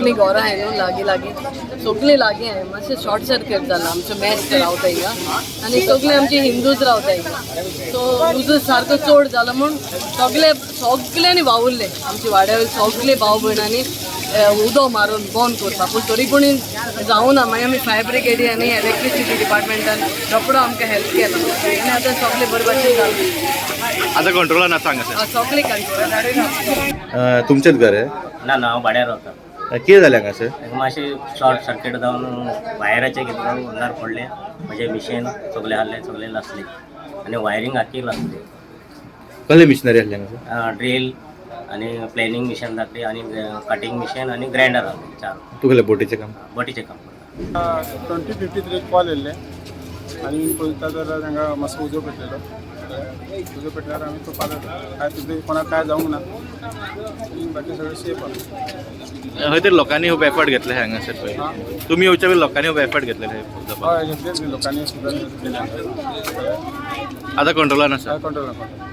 सगळीं घरां आहाय न्हू लागीं लागीं, सगळीं लागीं आहाय. मातशें शॉर्ट सर्किट जाला. आमचो मॅच रावता हिंगा आनी सगळे आमचे हिंदूच रावता हिंगा. सो उजो सारको चड जाला म्हूण सगळे सगळ्यांनी वावुरले. आमच्या वाड्या वयले सगळे भाव भयणांनी उदो मारून बंद करता, पूण तरी पूण जावना. मागीर आमी फायर ब्रिगेडी आनी इलेक्ट्रिसिटी डिपार्टमेंटान रोकडो आमकां हेल्प केलो आनी आतां सगळें बरे भाशेन जालें. आतां कंट्रोलान आसा हांगासर? सगळें कंट्रोल. तुमचेच घर आहे? ना ना, हांव भाड्यार रावता. कितें जालें हांगासर? ताका मातशें शॉर्ट सर्किट जावन वायराचें कितें जावन अंगार पडलें. म्हजें मिशीन सगळें आहलें, सगळें लासलें आनी वायरींग आख्खी लासली. कसले मिशनरी आसले हांगासर? ड्रील आनी प्लॅनिंग मिशन जातली आनी कटींग मिशीन आनी ग्रायंडर आहलें चार. तूं कसलें बोटीचें काम? बोटीचें काम करता. 20:53 कॉल येयल्ले आनी पळयता जाल्यार तांकां मातसो उजो पेटलेलो. उजो पेटल्यार आमी चोवपाक जाता काय तितलें कोणाक काय जावंक ना आनी बाकी सगळें सेफ आसा. हय, तर लोकांनी खूब एफर्ट घेतले हांगासर पळय. तुमी येवच्या पयलीं लोकांनी खूब एफर्ट घेतलेले. हय, घेतले न्ही लोकांनी सुद्दां केलें. आतां कंट्रोलान आसा? Control control.